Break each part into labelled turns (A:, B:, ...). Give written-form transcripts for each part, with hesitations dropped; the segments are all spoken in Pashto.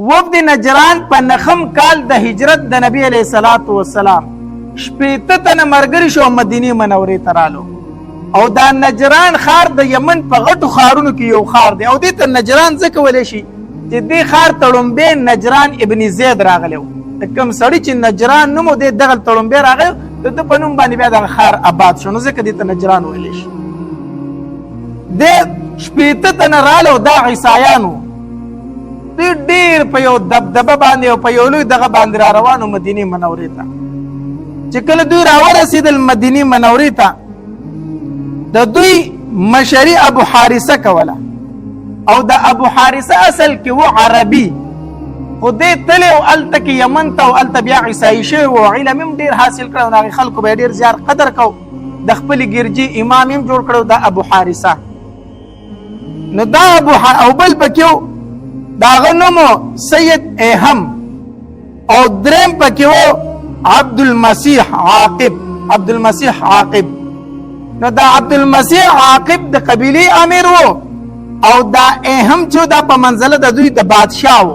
A: وفد نجران په نخم کال د هجرت د نبی علیه الصلاۃ والسلام 60 تنه مرګري شو مدینه منورې ته رالو. او دا نجران ښار د یمن په غټو ښارونو کې یو ښار دی، او دې ته نجران ځکه ویلی شي چې دې ښار ته ړومبی نجران ابن زید راغلی و. د کوم سړي چې نجران نوم و، دی دغلته ړومبی راغلی و، د ده په نوم باندې بیا دغه ښار آباد شو، نو ځکه دې ته نجران ویلی شي. دی 60 تنه راله او دا عیسایان وو. دوی ډېر په یو دبدبه باندې او په یو لوی دغه باندې را روانو مدینې منورې ته. چې کله دوی راورسېدل مدینې منورې ته، د دوی مشري ابو حارثه کوله. او د ابو حارثه اصل کې و عربي، خو دی تللی او هلته کې یمن ته، او هلته بیا عیسایي شوی و، علم یې هم ډېر حاصل کړی، نو هغې خلکو به یې ډېر زیار قدر کو، د خپلې ګرجې امام یې هم جوړ کړی د ابو حارثه. نو دا ابو او بل پکې و د هغه نوم و سید ایهم، او دریم پکې و عبدالمسیح عاقب. عبدالمسیح عاقب. نو دا عبدالمسیح عاقب د قبیلې امیر و، او دا ایهم چې دا په منزله د دوی د بادشاه و،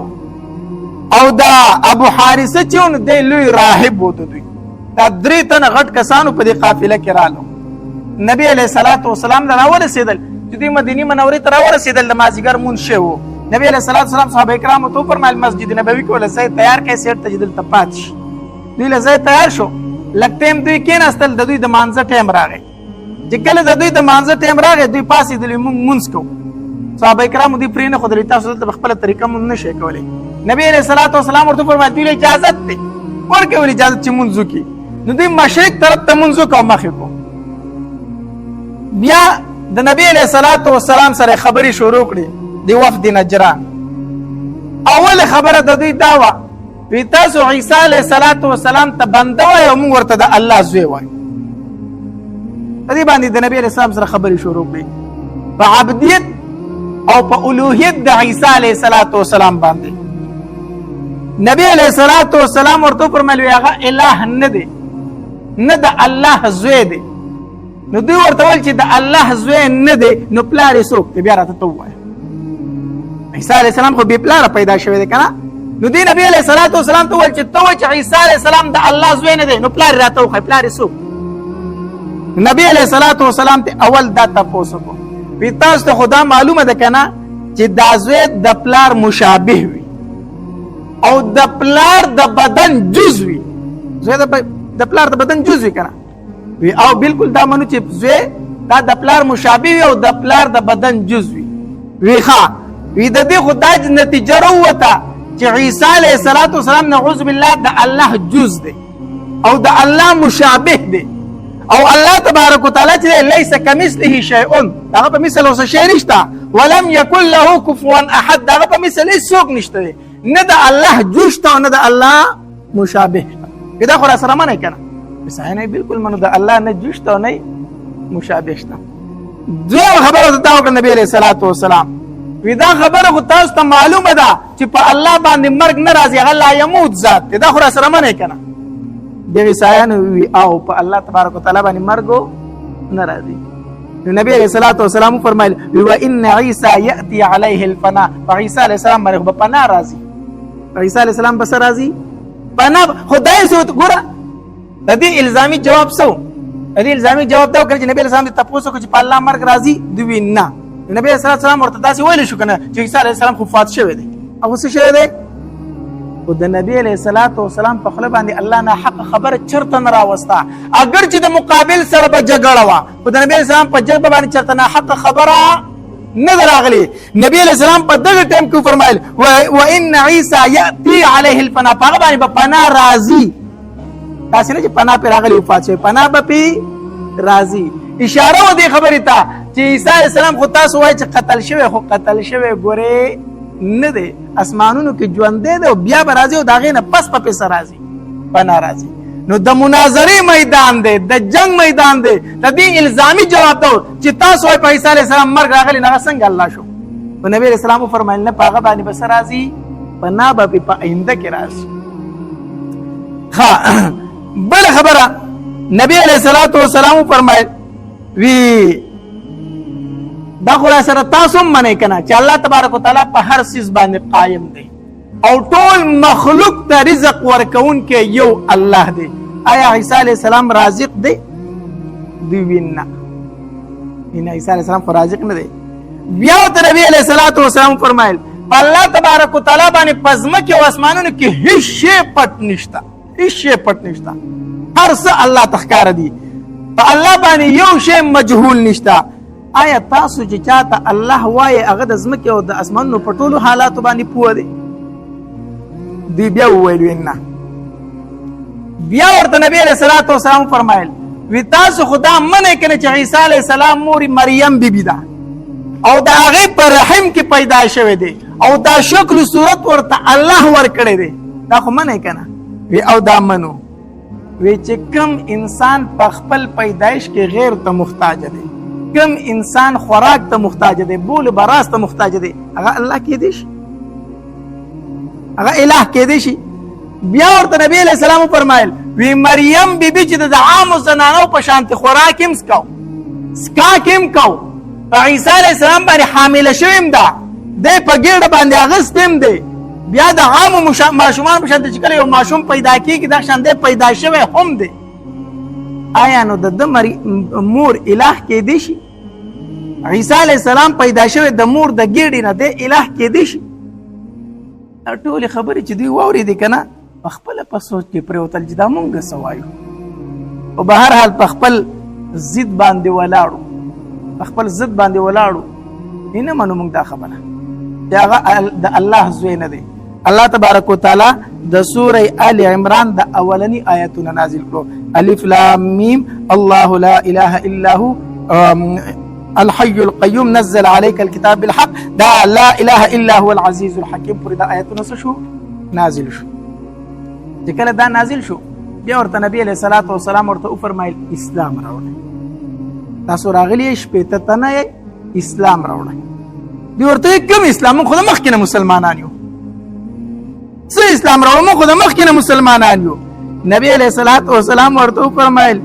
A: او دا ابو حارثه چې نو دی لوی راهب و د دوی. دا درې تنه غټ کسانو په دې قافله کې رالو. نبی علیه الصلاة والسلام له راورسېدل، چې دوی مدینې منورې ته راورسېدل، د مازدیګر مونځ شوی و. نبی علیه الصلاة والسلام صحابه کرامو ته وفرمایل مسجد نبوي کې له ځای تیار کړئ، سیټ ته چې دلته پاتې شي. دوی له ځای تیار شو، لږ ټایم دوی کېناستل، د دوی د مانځه ټایم راغی. چې کله د دوی د مانځه ټایم راغی، دوی پاڅېدلې، مونږ مونځ کوو. صحابه کرامو دوی پرې نه ښودلې، تاسو دلته په خپله طریقه مونځ نه شئ کولی. نبی علیه الصلاة والسلام ورته وفرمایل دوی له اجازت دی، ورکول اجازت چې مونځ وکړي. نو دوی مشرق طرف ته مونځ وکړو، مخې کو. بیا د نبی علیه الصلاة والسلام سره خبرې شروع کړې د وفد نجران. اول خبره د دوی دا وه، وی تاسو عیسی علیه الصلاة والسلام ته بنده وایئ او موږ ورته د الله زوی وایو. په دې باندې د نبی علیه السلام سره خبرې شروع کړې، په عبدیت او په الوهیت د عیسی علیه الصلاة والسلام باندې. نبی علیه الصلاة والسلام ورته وفرمایل وی هغه اله نه دی، نه د الله زوی دی. نو دوی ورته وویل چې د الله زوی نه دی، نو پلار یې څوک دی؟ بیا راته ته ووایه. عیسی علیه السلام خو بې پلاره پیدا شوی دی که نه؟ نو دوی نبی علیه الصلاة والسلام ته وویل چې ته وایې چې عیسی علیه السلام د الله زوی نه دی، نو پلار یې راته وښایه، پلار یې څوک؟ نبی علیه الصلاة والسلام ته اول دا تپوس وکړو، وی تاسو ته خو دا معلومه ده که نه چې دا زوی د پلار مشابه وي او د پلار د بدن جز وي. زوی د پلار د بدن جز وي که نه؟ وی او بالکل دا منو چې زوی دا د پلار مشابه وي او د پلار د بدن جز وي. وی ښه، وی د دې خو دا نتیجه راووته چې عیسی علیه الصلاة والسلام نعوذ بالله د الله جز دی او د الله مشابه دی، او الله تبارک وتعالی چې لیس کمثله شیء، هغه په مثل اوس شی نشته، ولم یکن له کفوا احد، هغه په مثل هیڅوک نشته دی، نه د الله جز شته او نه د الله مشابه شته. دا خو را سره منئ که نه؟ صحیح نه، بالکل منو، د الله نه جز شته او نه مشابه شته. دویمه خبره ته دا وکړه نبی علیه الصلاة والسلام، وی دا خبره خو تاسو ته معلومه ده چې په الله باندې مرګ نه راځي، هغه لا یموت ذات دی، دا خو را سره منئ که نه؟ د عیسایانو وی او په الله تبارک وتعالی باندې مرګ نه راځي. نو نبی علیه الصلاة والسلام وفرمایل وی وان عیسی یأتی علیه الفنا، په عیسی علیه السلام باندې خو به پناه راځي. عیسی علیه السلام به څه راځي؟ پناه. خدای څه ګوره د دې الزامي جواب څه و؟ د دې الزامي جواب دا وکړ چې نبی علیه السلام دې تپوس وکړ چې په الله مرګ راځي؟ دوی نه. نبی علیه السلام ورته داسې ویلی شو که نه چې عیسی علیه السلام خو فات شوی دی، او څه شوی دی؟ خو د نبی علیه الصلاة والسلام په خوله باندې الله نه حق خبره چرته نه راوسته، اګر چې د مقابل سره به جګړه وه، خو د نبی علیه السلام په جګړه باندې چرته نه حق خبره نه ده راغلې. نبی علیه السلام په دغه ټایم کې وفرمایل وان عیسی یأتي علیه الفنا، په هغه باندې به پناه راځي. داسې نه چې پناه پرې راغلې وفات شوی، پناه به پرې راځي. اشاره و دې خبرې ته چې عیسی علیه السلام خو تاسو وایئ چې قتل شوی، خو قتل شوی ګورې نه دی، اسمانونو کې ژوندی دی او بیا به راځي او د هغې نه پس په پسه راځي، پناه راځي. نو د مناظرې میدان دی، د جنگ میدان دی. د دې الزامي جواب دا چې تاسو وایئ په عیسی علیه السلام مرګ راغلی، نو هغه څنګه الله شو؟ نو نبی علیه السلام وفرمایل نه، په هغه باندې به څه راځي؟ پناه به پرې په آینده کې راځي. ښه، بله خبره نبی علیه الصلاة والسلام وفرمایل وی دا خو را سره تاسو هم منئ که نه چې الله تبارک وتعالی په هر څیز باندې قایم دی. او ټول مخلوق ته رزق ورکوونکی یو الله دی. آیا عیسی علیه السلام رازق دی؟ دوی وی نه، ان عیسی علیه السلام خو رازق نه دی. بیا ورته نبی علیه الصلاة والسلام فرمایل په الله تبارک وتعالی باندې په ځمکې او اسمانونو کې هیڅ شی پټ نشته، هیڅ شی پټ نشته، هر څه الله ته ښکاره دي، په الله باندې یو شی مجهول نشته. آیا تاسو چې چاته الله وایي هغه د ځمکې او د اسمانونو په ټولو حالاتو باندې پوه دی؟ دوی بیا وویل نه. بیا ورته نبی علیه الصلاة والسلام فرمایل وی تاسو خو دا منئ که نه چې عیسی علیه السلام مور مریم بیبي ده او د هغې په رحم کې پیدا شوی دی او دا شکل صورت ورته الله ورکړی دی، دا خو منئ که نه؟ وی او دا منو. وی چې کم انسان په خپل پیدایش کې غیر ته محتاج دی، کم انسان خوراک ته محتاج دی، بول براس ته محتاج دی، هغه الله کېدی شي، هغه الہ کېدی شي. بیا ورته نبی علیه السلام وفرمایل وی مریم بیبي چې د عامو زنانو په شانتې خوراک هم څکاو، څکاک هم کو، په عیسی علیه السلام باندې حامله شوې هم ده، دی په ګېډه باندې اغوستې هم دی. بیا د عامو ماشومانو په شانتې چې کله یو ماشوم پیدا کېږي دا شان دی پیدا شوی هم دی. آیا نو د ده مور الہ کېدی شي؟ عیسی علیه السلام پیدا شوی د مور د ګېډې نه دی الہ کېدی شي؟ دا ټولې خبرې چې دوی واورېدې که نه په خپله په سوچ کې پرېوتل چې دا مونږ څه وایو. او به هر حال په خپل ضد باندې ولاړو، په خپل ضد باندې ولاړو، نه منو مونږ دا خبره چې هغه د الله زوی نه دی. الله تبارک وتعالی د سوره آل عمران د اولنی آیتونه نازل کړو. الف لام میم الله لا اله الا هو الحي القيوم نزل عليك الكتاب بالحق دا لا اله الا هو العزيز الحكيم پر دا آیتونه څه شو؟ نازل شو. چې کله دا نازل شو بیا ورته نبی علیه الصلاة والسلام ورته وفرمایل اسلام راوړئ، تاسو راغلي 60 تنه یئ، اسلام راوړئ. دوی ورته کوم اسلام؟ موږ خو د مخکې نه مسلمانان یو. څه اسلام راوړو؟ موږ خو د مخکې نه مسلمانان یو. نبی علیه الصلاة والسلام ورته وفرمایل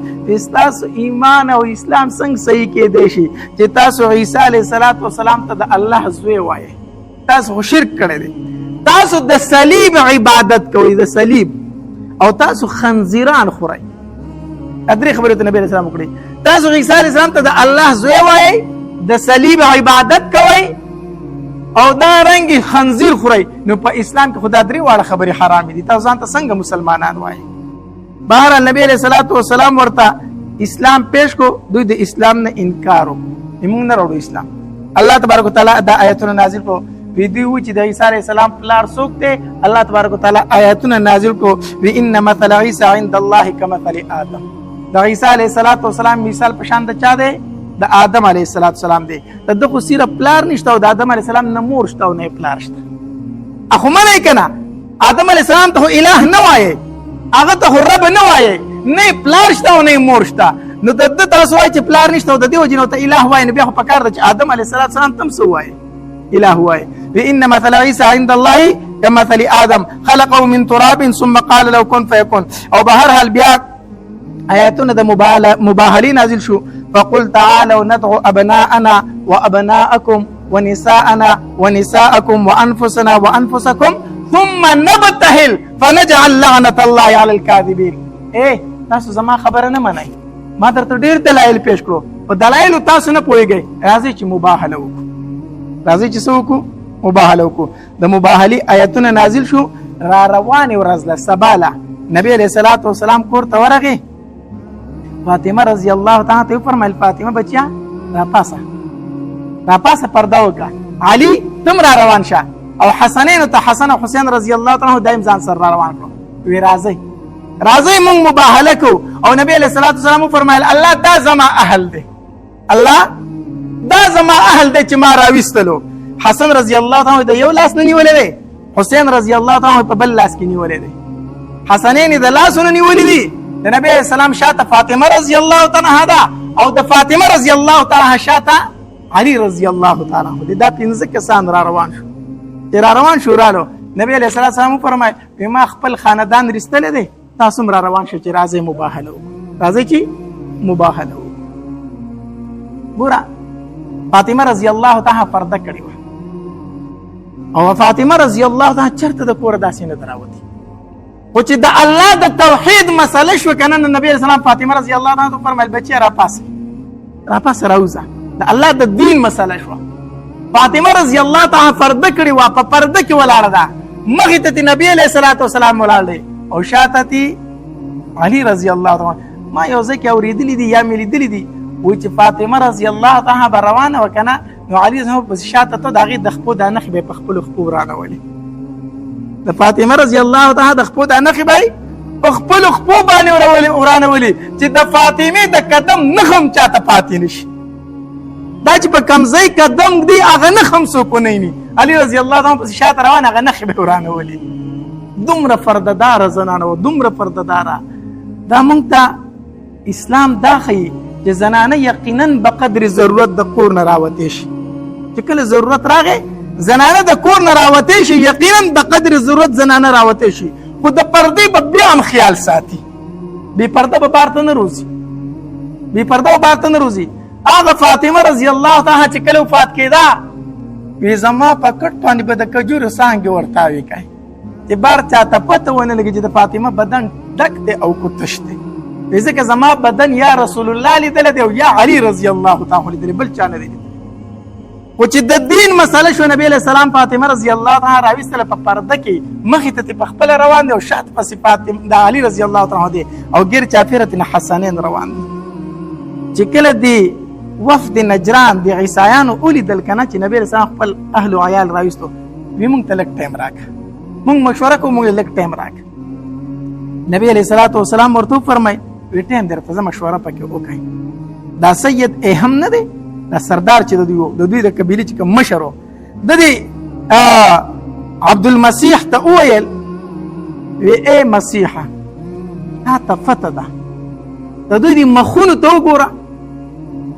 A: ستاسو ایمان او اسلام څنګه صحیح کېدی شي چې تاسو عیسی علیه الصلاة والسلام ته د الله زوی وایئ؟ تاسو خو شرک کړی دی، تاسو د صلیب عبادت کوئ، د صلیب، او تاسو خنزیران خورئ. درې خبرې ته نبی علیه السلام وکړې. تاسو عیسی علیه السلام ته د الله زوی وایئ، د صلیب عبادت کوئ، او دا رنګ خنزیر خورئ. نو په اسلام کې خو دا درې واړه خبرې حرامې دي، تاسو ځان ته څنګه مسلمانان وایئ؟ بهرحال نبی علیه الصلاة والسلام ورته اسلام پیش کو، دوی د اسلام نه انکار وکړو، موږ نه راوړو اسلام. الله تبارک وتعالی دا آیتونه نازل کړو. وی دوی و چې د عیسی علیه السلام پلار څوک دی؟ الله تبارک وتعالی آیتونه نازل کړو. وی ان مثل عیسی عند الله کمثل آدم. د عیسی علیه السلام مثال په شان د چا دی؟ د آدم علیه السلام دی. د ده خو سیره پلار نشته او د آدم علیه السلام نه مور شته او نه پلار شته. خو منئ که نه آدم علیه السلام ته خو اله نه وایې، هغه ته خو رب نه وایې، نه پلار شته او نه مور شته. نو د ده تاسو وایئ چې پلار نشته او د دې وجې نه ورته اله وایې، نو بیا خو پکار ده چې آدم علیه السلام ته هم څه ووایې؟ اله وایې. ان مثل عیسی عند الله كمثل آدم خلقه من تراب ثم قال له كن فيكون. او به هر حال بیا آیاتونه د مباهلې نازل شو. فقل تعالوا ندعو أبناءنا وأبناءكم ونساءنا ونساءكم وأنفسنا وأنفسكم ثم نبتهل فنجعل لعنة الله على الكاذبين. اے تاسو زما خبره نه منئ، ما درته ډېر دلایل پیش کړو، په دلایلو تاسو نه پوهېږئ. راځئ چې مباهله وکړو، راځئ چې څه وکړو؟ مباهله وکړو. د مباهلې آیتونه نازل شو. را روانې ورځ له سبا له نبی علیه الصلاة والسلام کور ته ورغی. فاطمه رضی الله تعالی ته وفرمایل فاطمه بچیا راپاسه، راپاسه پرده وکړه، علي تم را روان شه، او حسنین ته حسن او حسین رضی الله تعالی عنه دایم ځان سره را روان کړو. وی راځئ راځئ مونږ مباهله کوو. او نبی علیه الصلاة والسلام وفرمایل الله دا زما اهل دی، الله دا زما اهل دی چې ما راویستلو. حسن رضی الله تعالی د یو لاس نه نیولی دی، حسین رضی الله تعالی په بل لاس کې نیولی دی، حسنین د لاسونو نیولي دي. د نبی علیه السلام شاته فاطمه رضی الله تعالی عنها ده او د فاطمه رضی الله تعالی عنها شاته علي رضی الله تعالی عنه دی. دا پنځه کسان را روان شو. چې را روان شو رالو نبی علیه السلام وفرمایل ما خپل خاندان رستلی دی، تاسو هم را روان شئ چې راځئ مباهله وکړو، راځئ چې مباهله وکړو. ګوره فاطمه رضی الله تعالی پرده کړې وه، او فاطمه رضی الله تعالی چرته د کور داسې نه دراوتی، خو چې د الله د توحید مسله شو کنه، نو نبی اسلام فاطمه رضی الله تعالی فرمایل بچی را پاس، را پاس راوځه، د الله د دین مسله شو. فاطمه رضی الله تعالی پرده کړې وه، په پرده کې ولاړه ده، مخې ته نبی علیه الصلاة والسلام ولاړ دی او شاته تې علي رضی الله تعالی. ما یو ځای کې اورېدلي دي یا مې لیدلي دي، وایي چې فاطمه رضی الله تعالی به روانه وه که نه، نو علي رضی الله پسې شاته ته د هغې د خپو دا نښې به یې په خپلو خپو ورانولې. د فاطمه رضی الله تعالی د خپو دا نښې به یې په خپلو خپو باندې ورانولې چې د فاطمې د قدم نښه هم چاته پاتې نه شي. دا چې په کوم ځای قدم ږدي هغه نښه هم څوک ونه ویني. علي رضی الله تعالی پسې شاته روان هغه نښې به یې ورانولې. دومره فردداره زنانه وه، دومره فردداره. دا موږ ته اسلام دا ښیي چې زنانه یقینا به قدر ضرورت د کور نه راوتی شي. چې کله ضرورت راغی زنانه د کور نه راوتی شي، یقینا به قدر ضرورت زنانه راوتی شي، خو د پردې به بیا هم خیال ساتي. بې پرده به بار ته نه روځي، بې پرده به بار ته نه روځي. هغه فاطمه رضی الله تعالی چې کله وفات کېده، وی زما په کټ باندې به د کجورو څانګې ورتاوې کوي چې بار چاته پته ونه لګي چې د فاطمه بدن ډک دی او کو تش دی. ځکه زما بدن یا رسول الله لیدلی دی او یا علی رضی الله تعالی لیدلی، بل چا نه دی لیدلی. خو چې د دین مسله شو، نبی علیه السلام فاطمه رضی الله تعالی راویستله په پرده کې، مخې ته ترې په خپله روان دی او شاته پسې فاطمه د علی رضی الله تعالی دی او ګیر چاپېره ترې حسنین روان دی. چې کله دی وفد نجران د عیسایانو ولیدل که نه چې نبی علیه السلام خپل اهل و عیال راویستو، وی مونږ ته لږ ټایم راکړه، مونږ مشوره کوو، مونږ لږ ټایم راکړه. نبی علیه الصلاة والسلام ورته وفرمایي وی ټایم درته زه مشوره پکې وکړئ. دا سید اهم نه دی، دا سردار چې د دوی د دوی د قبیلې چې کوم مشر و، د دې عبدالمسیح ته وویل وی ای مسیحه، تا ته فتح ده، د دوی دې مخونو ته وګوره،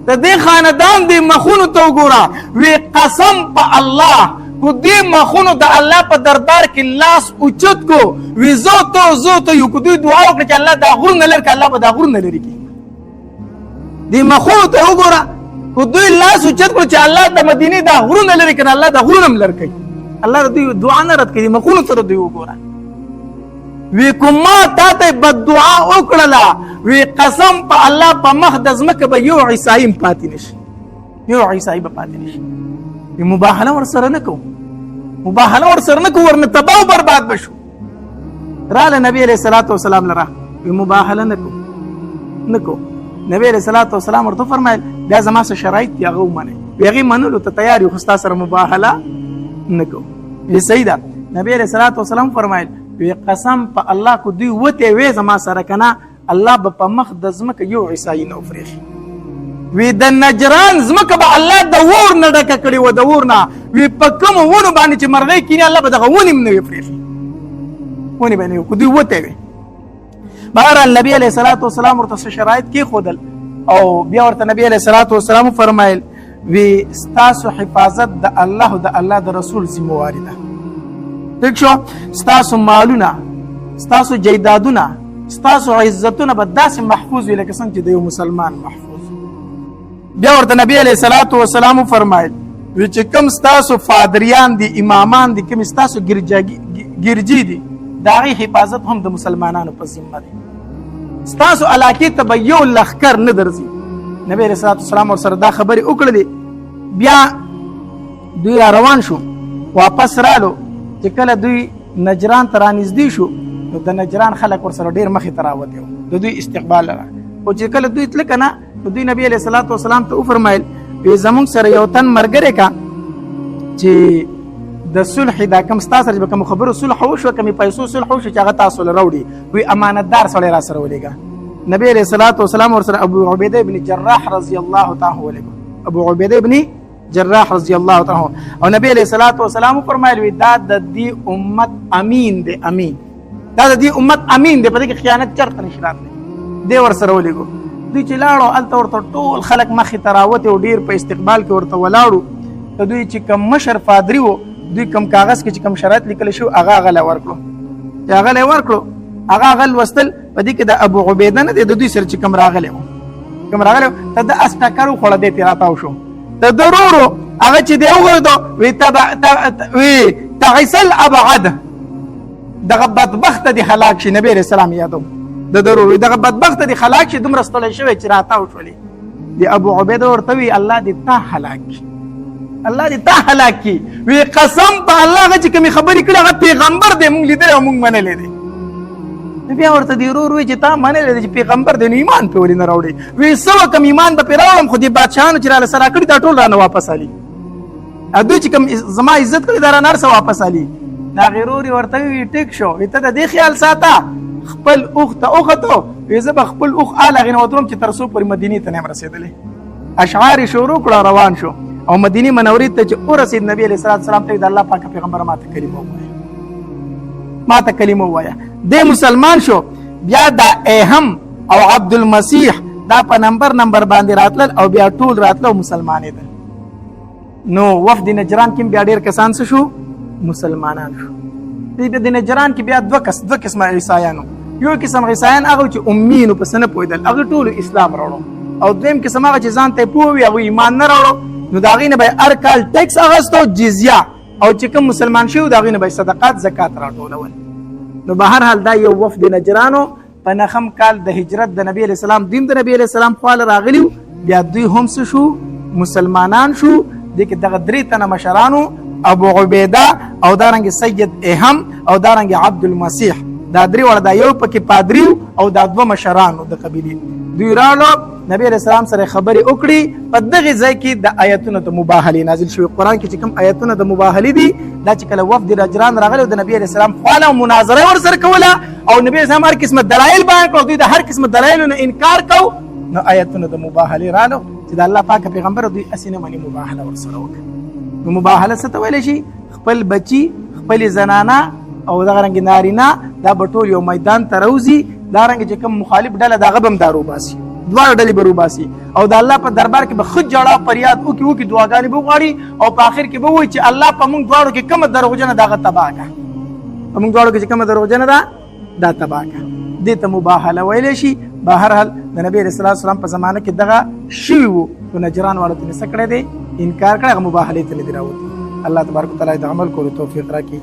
A: د دې خاندان دې مخونو ته وګوره، وی قسم په الله کو دې مخونو د الله په دربار کې لاس اوچت کو، وی زه ته زه ته یو کو دوی دعا وکړه چې الله دا غرونه لري کړه، الله به دا غرونه لري کړي. دې مخونو ته وګوره، کو دوی لاس اوچت کړو چې الله د مدینې دا غرونه لري کړه، الله دا غرونه هم لري کړي. الله د دوی دعا نه رد کړي، مخونو سره دوی وګوره. وی کومه تا ته بد دعا وکړله، وی قسم په الله په مخ د ځمکه به یو عیسائی هم پاتې نشي، یو عیسائی به پاتې نشي. وی مباهله ورسره نه کوو، مباهله ورسره نه کوو، ورنه تباه او برباد به شو. راله نبی علیه الصلاة والسلام لره، وی مباهله نه کوو، نه کوو. نبی علیه الصلاة والسلام ورته وفرمایل بیا زما څه شرایط دي هغه ومنئ. وی هغې منلو ته تیار یو، خو ستا سره مباهله نه کوو. وی صحیح ده. نبی علیه الصلاة والسلام فرمایل وی قسم په الله کو دوی وته وی زما سره کنه، الله به په مخ د ځمکه یو عیسائی نه وفریخي. وی د نجران ځمکه به الله د اور نه ډکه کړې وه، د اور نه. وی په کومو ونو باندې چې مرغۍ کیني الله به دغه ونې هم نه وي پرېښي، ونې به نه وي، خو دوی وتی وي. بهرحال نبی علیه الصلاة والسلام ورته څه شرایط کېښودل او بیا ورته نبی علیه الصلاة والسلام وفرمایل وی ستاسو حفاظت د الله او د الله د رسول ذمہواری ده. ټیک شو؟ ستاسو مالونه، ستاسو جیدادونه، ستاسو عزتونه به داسې محفوظ وي لکه څنګه چې د یو مسلمان محفوظ. بیا ورته نبی علیه الصلاة والسلام وفرمایل وی چې کوم ستاسو فادریان دي، امامان دي، کوم ستاسو ګرجي دي، د هغې حفاظت هم د مسلمانانو په ذمه دی. ستاسو علاقې ته به یو لښکر نه درځي. نبی علیه الصلاة والسلام ورسره دا خبرې وکړلې. بیا دوی را روان شو، واپس رالو. چې کله دوی نجران ته رانږدې شو نو د نجران خلک ورسره ډېر مخې ته راوتي وو، د دوی استقبال لره. خو چې کله دوی تله که نه، نو دوی نبی علیه الصلاة والسلام ته وفرمایل وی زمونږ سره یو تن ملګری که چې د صلح دا کوم ستا سره چې به کوم خبرو صلح وشوه، کومې پیسو صلح وشو چې هغه تاسو له راوړي، وی امانتدار سړی را سره ولېږه. نبی علیه الصلاة والسلام ورسره ابو عبیده ابن جراح رضی الله تعالی ولېږه، ابو عبیده ابن جراح رضی الله تعالی. او نبی علیه الصلاة والسلام فرمایل وی دا د دې امت امین دی، امین، دا د دې امت امین دی، په دې کې خیانت چرته نشي راتلی. دی ورسره ولېږو. دوی چې لاړو هلته ورته ټول خلک مخې ته راوتي او ډېر په استقبال کې ورته ولاړو. د دوی چې کوم مشر فادري و، دوی کوم کاغذ کې چې کوم شرایط لیکل شو هغه هغه له ورکړو. چې هغه له ورکړو، هغه هغه لوستل. په دې کې د ابو عبیده نه دی، د دوی سره چې کوم راغلی و، کوم راغلی و، ته د اس ټکر وخوړه، دی ترې راتاو شو. د ضرورو هغه چې دی وګرځېدو، وی تبع وی تعس الابعد، دغه بدبخت دی هلاک شي. نبی علیہ السلام یادو د ضروري دغه بدبخت دی هلاک شي، دومره ستړی شوی چې راتاو شولې. دی ابو عبیده ورته وی الله دې تا هلاک کړي، الله دې تا هلاک کړي. وی قسم په الله هغه چې کومې خبرې کړې هغه پیغمبر دی، مونږ لیدلی او مونږ منلی دی. بیا ورته دی ورور وی چې تا منلی دی چې پیغمبر دی، نو ایمان پرې ولې نه راوړې؟ وی څه وکړم، ایمان به پرې راوړم، خو دې بادشاهانو چې راله سره کړي دا ټول رانه واپس الي، دوی چې کوم زما عزت کړی دا رانه هر څه واپس الي. د هغې ورور یې ورته وویل ټیک شو، وی ته د دې خیال ساته، خپل اوښ ته وختو، وی زه به خپل اوښ آله هغې نه ودروم چې تر څو پورې مدینې ته نه یم رسېدلی. اشعار یې شروع کړه، روان شو او مدینې منورې ته چې ورسېد، نبي علیه الصلات والسلام ته د الله پاک پیغمبر ماته کلمه ووایه، ماته کلمه ووایه. دی مسلمان شو. بیا دا اهم او عبد المسیح دا په نمبر نمبر باندې راتلل او بیا ټول راتلل او مسلمانېدل. نو وفد نجران کې بیا ډېر کسان څه شو؟ مسلمانان شو. د نجران کې بیا دوه قسمه عیسایانو. یو قسم عیسایان هغه چې امینو په سنه پوهېدل، هغه ټولو اسلام راوړو، او دویم قسم هغه چې ځان ته پوه وي، هغه ایمان نه راوړو. نو د هغې نه به هر کال ټیکس اخیستو، جزیه، او چې کوم مسلمان شوي د هغې نه به صدقات زکات راټولول. نو به هر حال دا یو وفد نجرانو په نخم کال د هجرت د نبی علیہ السلام دین د نبی علیہ السلام خواله راغلی، بیا دوی هم څه شو؟ مسلمانان شو. دې کې دغه درې تنه مشرانو، ابو عبیده او دارنګ سید اهم او دارنګ عبد المسیح، دا درې وړه، دا یو پکې پادری او دا دوه مشرانو د قبیلې، دوی رالو نبی علیہ السلام سره خبرې وکړي. په دغه ځای کې د آیتونو د مباهلې نازل شوی. قرآن کې چې کوم آیتونه د مباهلې دي، دا چې کله وفد نجران راغلی د نبی علیہ السلام خواله مناظره ورسره کوله او نبی علیہ السلام هر قسمه دلایل بیان کړو، دوی د هر قسمه دلایلو نه انکار کو، نو آیتونه د مباهلې رالو چې د الله پاک پیغمبر دوی اسې نه مني، مباهله ورسره وکړه. نو مباهله څه ته ویلی شي؟ خپل بچي، خپلې زنانه او دغه رنګ نارینه دا به ټول یو میدان ته راوځي، دا رنګ چې کوم مخالف ډله د هغه به هم دا روباسي، دواړه ډلې به روباسي او د الله په دربار کې به ښه ژړا فریاد وکړي وکړي، دعاګانې به وغواړي او په آخر کې به ووایي چې الله په موږ دواړو کې کومه دروغجنه ده هغه تباه کړه، په موږ دواړو کې چې کومه دروغجنه ده دا تباه کړه. دې ته مباهله ویلی شي. به هر حال د نبی علیه الصلاة والسلام په زمانه کې دغه شوي وو، خو نجران والو ته څه کړی دی؟ انکار کړی، هغه مباهلې ته نه دي راوتي. الله تبارک وتعالی د عمل کولو توفیق راکړي.